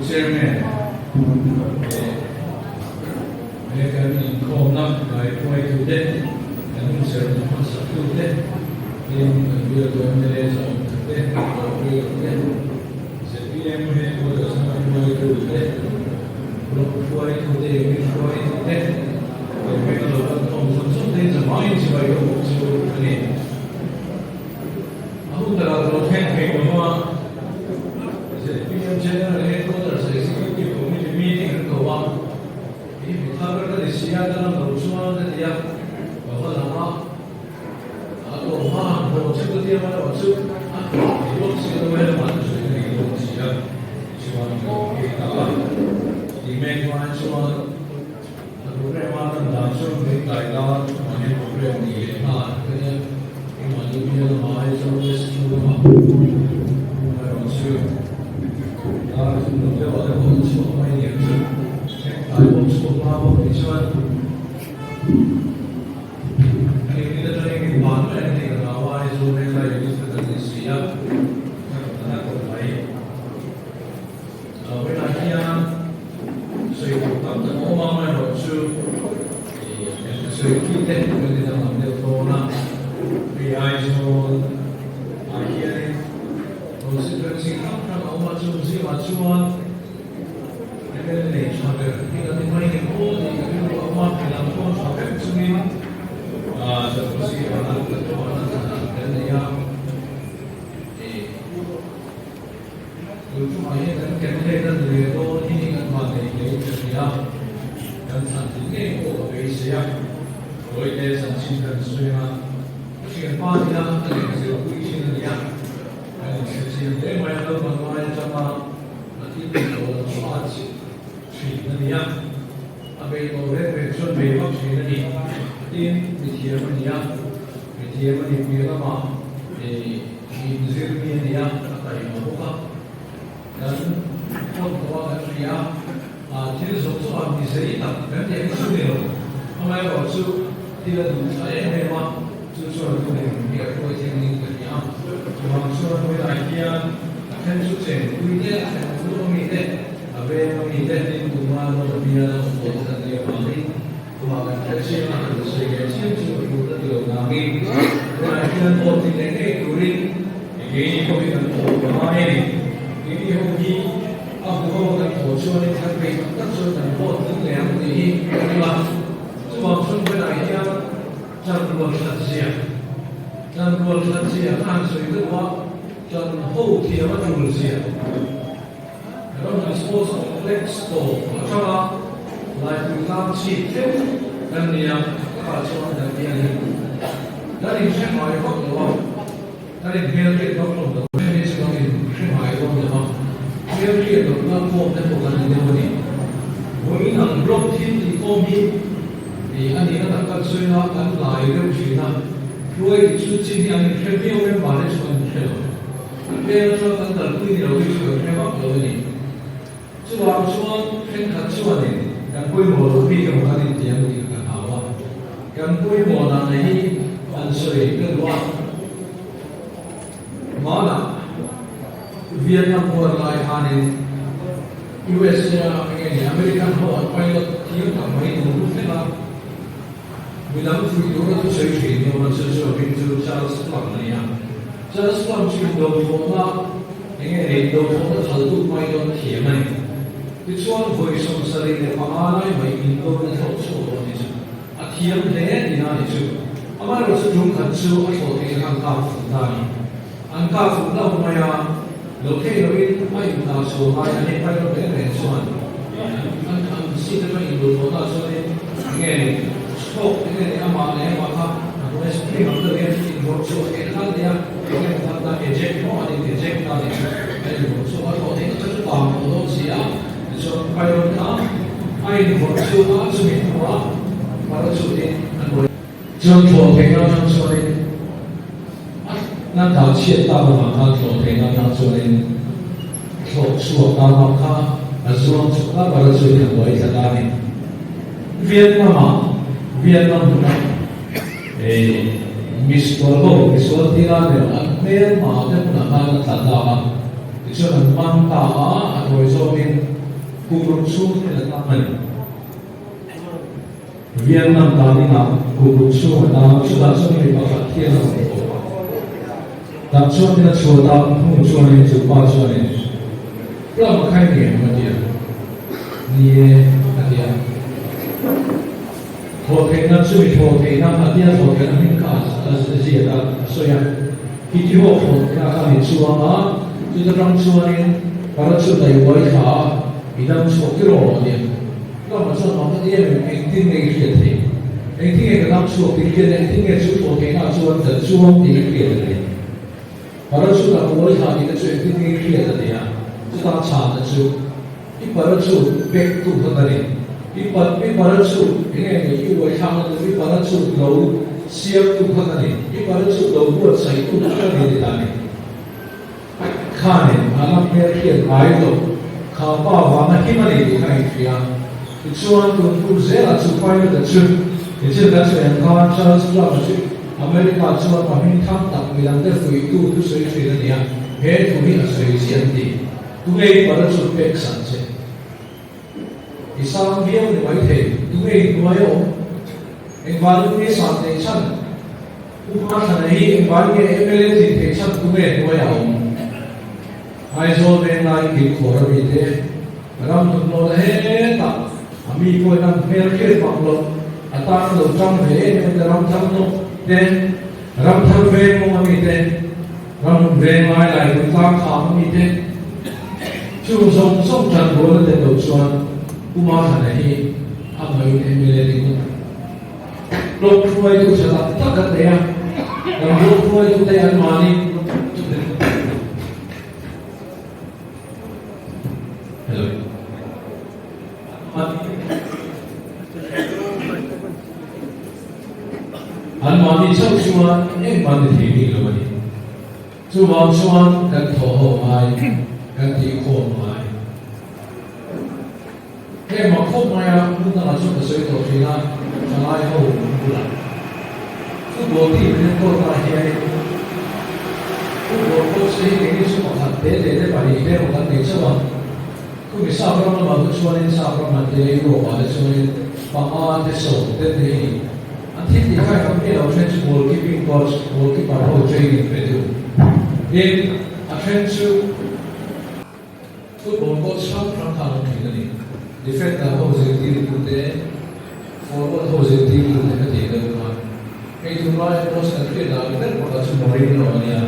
Chairman, he kan inkhawmna kaihruaitute, kan hunserhna hmasaktute, tin kan bialtu mla zawmte, thawhpuitute, zpm headquarters a hruaitute, block hruaitute, unit hruaitute, he venga lo kal khawm zawng zawng te hi zavaiin chibai ka bawk chu a ni. A hun takah ka lo thleng thei lo a, zpm General Headquarters Executive Committee meeting an ko a, i mi thar ka ni si a, ka lam lo chuan ka ti a, ka va lang a, a tawh hma han haw chu ka tia mai erawh chu a tawh thei bawk si lo e, lamah chu sawi ka nei dawn si a, tichuan ka lo phei ta a, tih mek hmain chuan A program a kan dan chuan bengtlai tan mahni program ni leh nghal ka nia, keimahni bial lama Aizawl West chu lama erawh chu dar thum lo deuh ah te pawh an chhuak mai aniang chu, bengtlai pawh chhuak hma bawk ni chuan kan unit atangin min ban mai ang tih ka hlau a, Aizawl Venglai unit kha kan ni si a, ka rawn ta na khawp mai. Vawiinah hian sawi tur tam tak a awm a, amaherawhchu kan sawi pui te kan ti danglam deuh dawn a, hei Aizawl ah hianin constituency hrang hrang a awm a, chung zingah chuan mla tha ber hi kan ni mai ngem aw tih ka rilru a awm a, milam pawh tha vek chungin Chakwasi Anand Anand kan nei a. Tun chungah hian kan candidate a ni ve dawn hi kan van nei hle in ka hria. Kan thlan tih ngei pawh ka beisei a. Tawite chanchin kan sawi anga ka thianpa nia ka lehkha pui thin a nia. Kan inhre chiang hle mai a, naupang ngai atanga a thil tih tawh loh chu a chih thin a nia. A bei tawh reng reng chuan bei vak thin a ni. Tin, mithiam a nia, mithiam a ni piah lamah ih. Inzir mi a ni a, a taima bawk a. Kan phone tawh a kan hria a, thil zawng zawng ah mi zei tak kan tih ang chu ni lo. Amaherawhchu thil a duh tha em em a, chu chuan a duhnem hi a hruai thleng niin ka hria a. Chuvang chuan vawilah hian a then chu chengpui te, a then awm luh ami te, a veng ami te, tin tuma loan a bial a awm tawh te kan nih avangin, Amah kan hre chiang a, han sawi leh chiam chu a tul ka ti lo nangin tunah hian vote ti leh ngei turin keini pawh hi kan thawh ka ngai a ni. Keini ho hi a hmu ho kan thawh chuanin thlan peih tak tak chuan kan vote tling leh ang tih hi ka ring a. Chuvang chuan vawiinah hian chanrual hlat zia, chanrual hlat zia ka han sawi deuh a, chan ho thiam a tul zia. Ramri Sports Complex tawp atanga Laipui tlang chhip thleng kan ni a, takah chuan kan ti a ni. Kan inhre ngai vak lo a, kan inhmelhriat vak hlawm lo. Hemi chu kan inhre ngai dawn lo a, hmelhriat lohna khawm te pawh kan ni deuh a ni. Vawiin ang block thil tih khawm hi a nihna tak kan sawi a, kan lai deuh thin a, hruai tih chu chin hi an inhre viau member te chu an inhre lo. A hmel chuan kan kalpui ni lo hi chu kan hre vak lo a ni. Chuvang chuan thenkhat chuanin kan pawimawh loh bik emaw kan intiam tih ka hlau a. Kan pawimawh dan na hi an sawi ka duh a. Hmanah Vietnam War lai khanin USA a enge ni American ho an pilot thiam tak mai tur lut hlek a. Midang fuih tura thusawi thin ni awm a, chu chu a hming chu Charles Plum a ni a. Charles Plum chu indothlawhna eng nge ni, indothlawhna thaltu pilot thiam a ni. Tichuan vawi 75 lai mai indona thlawh chhuak awm a ni chu. A thiam hle tihna a ni chu. Amaherawhchu tum khat chu a thlawh theihna kha an kap fuh ta a ni. An kap fuh hlauh mai a, lo thei loin a intah chhuah ngai a ni. Pilot reng reng chuan an an seat atang indothlawhna chuanin eng nge ni, stroke eng nge ni amah leh amah kha a hnuai spring ang deuh hian inrawrh chhuah theih kha a ni a, eng nge maw kha ta eject maw a ni eject ta ni chu a inrawrh chhuak a, thlawh theihna kha chu kang tawh dawn si a, tichuan pilot kha a inrawrh chhuak a, chumi hnuah parachute in an rawn. Chuan thlawh theihna atang chuanin a na dah chhiat tak avang khan thlawh theihna atang chuanin thlawh chhuak ta mak kha a zuang chhuk a, parachute in a buai thla ta a ni. Vietnam ah Vietnam hmunah eh misual ho misual thila nen an hmelma te hmunah khan a tla ta a, tichuan an man ta a, a tawi zawkin. Kum ruk chhung hian a tang a ni. Vietnam tanin ah kum ruk chhung a tang a, chutah chuan mi pakhat hian a rawn thawk a. Tah chuanin a chhuat a hnu chuanin chu pa chuanin, Plum a khai ngei ang a ti a. Ni e, a ti a. Thawh theihna chu mi thawh theihna a tia thawh theihna hming kha a ziak a, a sawi a. Kitty Hawk thawh theihna kha ni chuang a, chuta tang chuanin parachute a i uai thla a, i dam chhuak tir awm a tia. Tlawmah chuan mak a ti em em, engtin nge i hriat theih? Engtin nge ka dam chhuak tih i hriat a, engtin nge chu thawh theihna chuan ka chuang tih i hriat a tia. Parachute a uai thla tih te chu engtin nge i hriat a tia, chuta chhana chu. I parachute pek tu kha ka ni. I pa i parachute enge ni i uai thlak na tur i parachute lo siam tu kha ka ni. I parachute lo buatsaih tu kha ka ni ti ta ni. Khanin a la hmel hriat ngai lo kha pa vanga him a ni tih kha inhria. Tichuan tun kum zelah chu pilot a chu nichin kan sawi ang khan Charles Clarke a chu America chuan pa hming thang tak midangte fuihtu thusawi thin a ni a, he thu hi a sawi chiah an ti. Tunge i parachute pek san che? I sang viau ni maithei, tunge i hnuai a awm? Engvangin nge san theih chhan? Pu Hmathana hi engvangin nge mla tih theih chhan tunge hnuai a awm? Aizawl venglai kilkhawr a mite ram nun lo la hetah a mi pawhin an hmel hriat vak loh a tan lo tang ve em em te ram thar nawk te ram thar veng mawng a mite Ram veng lai lai hun tlang kham a mite chu zawng zawng tan rual a tel loh chuan Pu Mathana hi a hmaiin mla ding ngawt ang. Blog hruaitu tha tak tak kan nei a, kan blog hruaitute an mahni Hello. An mahni chauh chuan engmah ni thei bik lo a ni. Chuvang chuan kan thawh ho ngai, kan tih khawm ngai. Heng mak khawp mai a, hmun dangah chuan ka sawi tawh thin a, thalai ho bulah football team an enkawl ta hianin football coach te hi keini chu pakhat te te te pahnih te emaw kan nei chauh a. Khumi sap ram lamah te chuanin sap ramah te Europe ah te chuanin panga te sawm te te hi an thil tih kha engah nge lo then chu goalkeeping coach goalkeeper ho training pe tu tin a then chu football coach hrang hrang kha an awm thin a ni defender ho zirtir tu te forward ho zirtir tu te ka tih deuh khan hei tunlai coach kan hriat dan ber pakhat chu Mourinho a nia.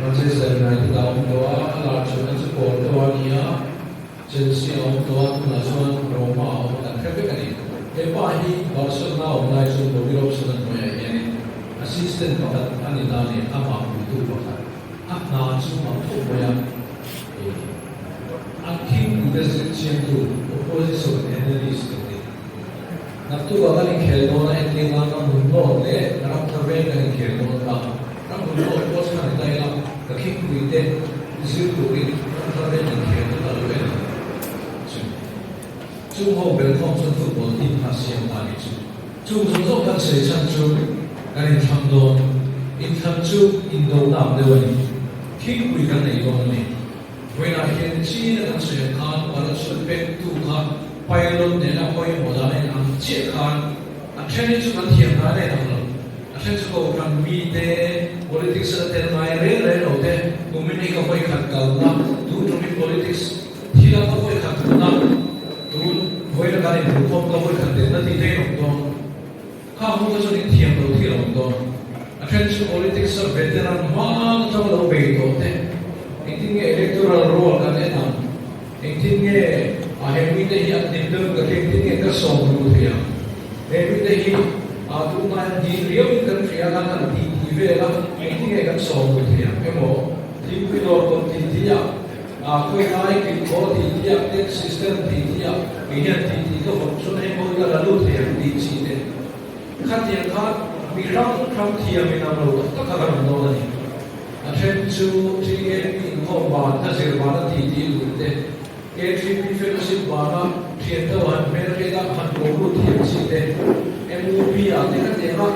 Manchester United a awm tawh a, a lar chhuahna chu Porto a ni a, Chelsea a awm tawh a, tunah chuan Roma a awm a kan hre vek a ni. He pa hi Barcelona a awm lai chuan Bobby Robson a hnuaiah hianin assistant pakhat a ni ta a ni, amah puitu pakhat. A hna chu mak khawp mai a, an thingpuite zir chiangtu opposition analyst kan ni. Naktukah kan inkhel dawn a, entir nan ram hun nawt leh ram thar veng kan inkhel dawn ta. Ram hun nawt pawh chhan ni ta ila, ka khingpui te zir turin ram thar veng inkhel chu ka lo en ang chu. Chung ho belkhawm chuan football team kha siam ta ni chu. Chung zawng zawng kan sawi chhan chu kan inthlang dawn. Inthlan chu indo nak deuh a ni. Khingpui kan nei dawn a ni. Vawiinah hian China kan sawi ang khan parachute pek tu kha pilot nena pawimawh dan a inang chiah khan a then hi chu kan thiam dan a inang lo. A then chu kohhran mite, politics a tel ngai reng reng lo te, kumin hi ka vawikhat kalna, tun tumin politics thila ka vawikhat hmuhna, tun vawiina kan inhmuhkhawm ka vawikhat delna tih te in awm dawn. Kha hmun kha chuan in thiam lo thil a awm dawn. A then chu politics a veteran hmaan atanga lo bei tawh te, engtin nge electoral roll kan en ang, engtin nge a he mite hi an hnim deuh ka hria, engtin nge ka sawm ru thei ang, he mite hi a tunlai an dil riau in kan hria a, kan ti ti vel a, engtin nge kan sawm ru thei ang emaw, thingpui dawr kawt ti ti a, a khawi lai kil khaw ti ti a, tax system ti ti a, kei hian ti ti ka vawm chuan hei pawh hi ka la lut thei ang tih chi te. Khatiang kha mi hrang hrang thiam in ang lo tak tak a kan awm dawn a ni. A then chu TAP inkhawm ban ka zir ban a ti ti lut te, KTP fellowship bana thian deuh han hmelhriat a han ko lut thiam chi te, MUP ah te khatiang a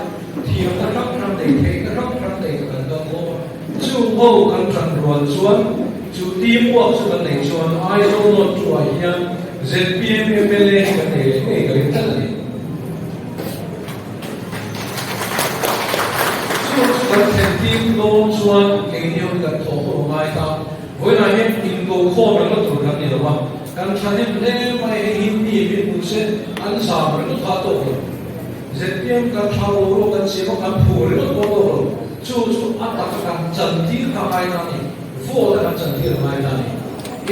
thiamna hrang hrang nei theihna hrang hrang nei ka kan kal khawm a. Chung ho kan tan rual chuan. Chu team work chu kan neih chuan Aizawl North 2 ah hian zpm mla hi kan nei leh ngei ka ring tlat a ni. Chu chu kan thlen team dawn chuan keini ho hi kan thawh ho a ngai ta. Vawiinah hian inko khawm ringawt tur kan ni lo a, kan thahnem hle mai hei hi mi mi hmu se an zam ringawt kha a tawk lo. Zpm kan thla boruak kan siam a, kan phu ringawt pawh a tawk lo. Chu chu a taka kan chantir kha a ngai ta a ni. Vote a kan chantir a ngai ta a ni.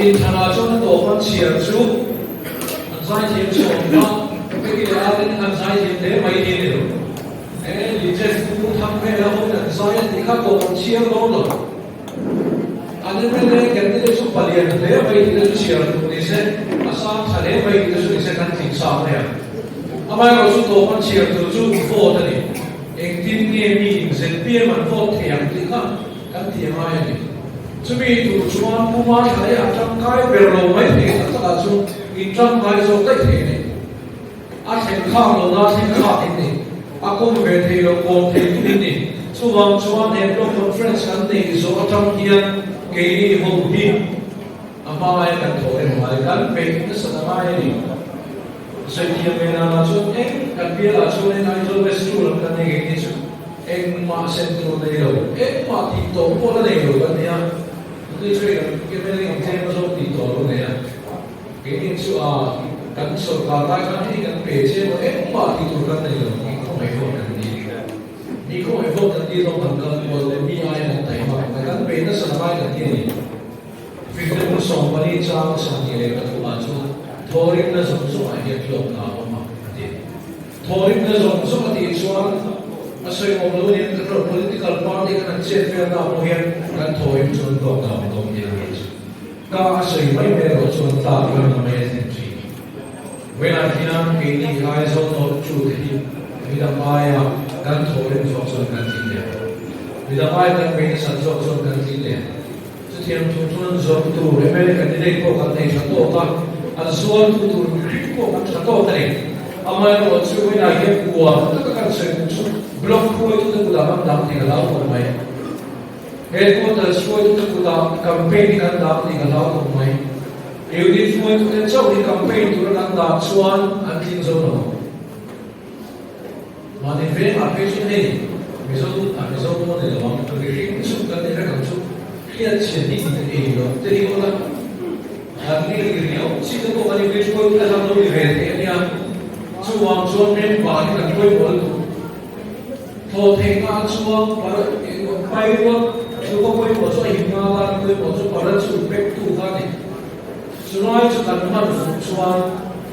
Inthlanah chuan a tawp an chhiar chu an zaithiam chhuak a, heti leh a ten an zaithiam hle mai hi a ni lo. He Legend Pu Thangvela hoin an zai a tih kha tawp an chhiar dawn lo. An mla candidate chu palian hle mai tih te chu chhiar tur ni se, a sang tha hle mai tih te chu ni se kan tling sa mai ang. Amaherawh chu tawp an chhiar tur chu vote a ni. Engtin nge mi in zpm an vote thei ang tih kha kan ti a ngai a ni. Chumi tur chuan Puma thla leh a tangkai ber lo mai thei tak takah chu in tangkai zawk daih thei a ni. A thlen khak lo na thlen khak in ni. A kawm ve thei lo kawm thei tu in ni. Chuvang chuan he block conference kan neih zawh atang hian keini ho hi a hmangaia kan thawh reng ngai kan peih nasa ta ngai a ni. Sawihthiam ve nana chuan eng kan bialah chuan eng Aizawl West chu lam kan nei keini chu engmah sem tur nei lo, engmah tih tawh pawh la nei lo kan ni a. Chutih chu eng kan MLA ang tlem a zawk tih tawh lo nei a. Keini chu a kan sawrkar lai khan hei kan pe che emaw engmah tih tur kan nei lo, mi khawngaih vote kan ni. Mi khawngaih vote kan tih zawng kan kal kual leh mi aia kan taih hmak ang kan pe nasa la ngai kan ti a ni. Fifty 14 chang 23ah chuan thawrimna zawng zawngah hian hlawkna a awm a, a ti. Thawrimna zawng zawng a tih chuan a sawi awm lo nia kan rawh political party kan han chet velna pawh hian kan thawrim chuan hlawkna a awm dawn tih a nih chu. Ka a sawi mai mai erawh chuan tlak ram a mai a thlen thin. Vawiinah hian keini Aizawl North chu te hi midang aia kan thawhrim zawk chuan kan tling leh ang. Midang aia kan bei nasat zawk chuan kan tling leh ang. Chutiang thu chuan zawrh tur mla candidate pawh kan nei tha tawk a, an zualtu tur mihring pawh kan tha tawk a ni. Amaherawh chu vawiinah hian uar taka kan sawi tum chu block hruaitute kutah kan dang tih ka hlau khawp mai. Headquarters hruaitute kutah campaign hi kan dah tih ka hlau khawp mai. Unit hruaitute chauh hi campaign tura kan dah chuan an tling zo lo ang. Mahni vengah phei chuan hei Mizo a Mizo pawh a ni lo ang, mihring chu kan ni vek ang chu, hriat chhiat hi in ei lo te hi awla kan ngei riau chi te pawh kan unit hruaitute khan lo ni ve thei a nia. Chuvang chuan member hi kan pawimawh lutuk. Thaw theihna a chuang pai rual chu ka pawimawh chu a him nghal a, pawimawh chu parachute pack tu kha a ni. Chulai chu kan hman fuh chuan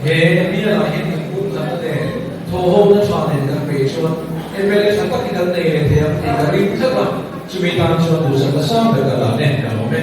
he bialah hian kan pum khat a nen thaw ho na tha nen kan peih chuan mla tha takin kan nei leh thei ang tih ka ring tlat a, chumi tan chuan duhsakna sang ber ka dan e, ka lawm e.